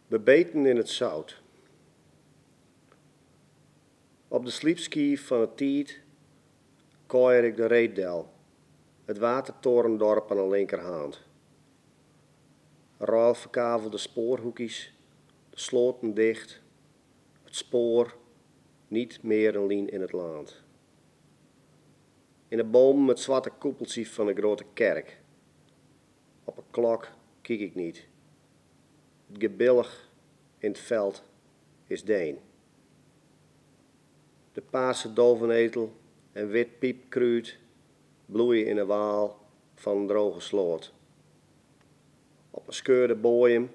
Bebeten in het zout. Op de slypskiif fan 'e tiid kuier ik de reed del, het watertorendorp aan de linkerhand. Ruilferkavelde spoarhoekjes, de sloaten dicht, het spoar niet meer een lyn in het lân. In de bomen het zwarte koepeltsje van de Grote Kerk. Op 'e klok kyk ik niet. Het gebilch in het veld is deen. De paarse dovenetel en wit pypkrûd bloeie yn 'e wâl fan in droge sloat. Op 'e skeurde boaiem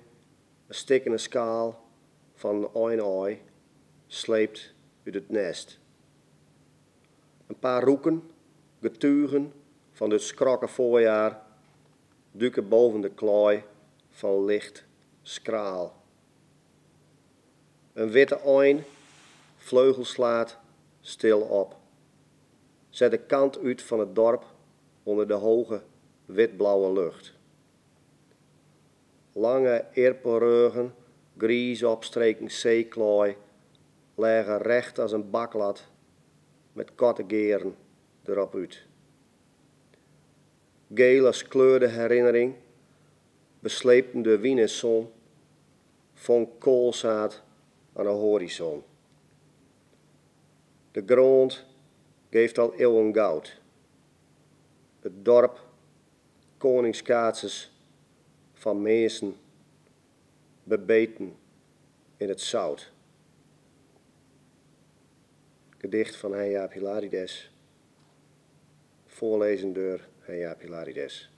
in stikkene skaal fan in eine-aai sleept út it nêst. In paar roeken, getugen van dit skrokke voorjaar, duke boven de klaai fan licht skraal. In witte ein fleugelslaat stil op, zet de kant út fan it dorp ûnder de hoge witblauwe lucht. Lange irpelrêgen, griis opstreken seeklaai, legge recht as in baklat met korte gearen derop út. Geel as kleurde herinnering, beslepen deur wyn en son, fonk koalzaad aan de horizon. De grond geeft al eeuwen goud. Het dorp koningskaatsers fan minsken bebeten in het zout. Gedicht fan Hein Jaap Hilarides. Foarlêzen deur Hein Jaap Hilarides.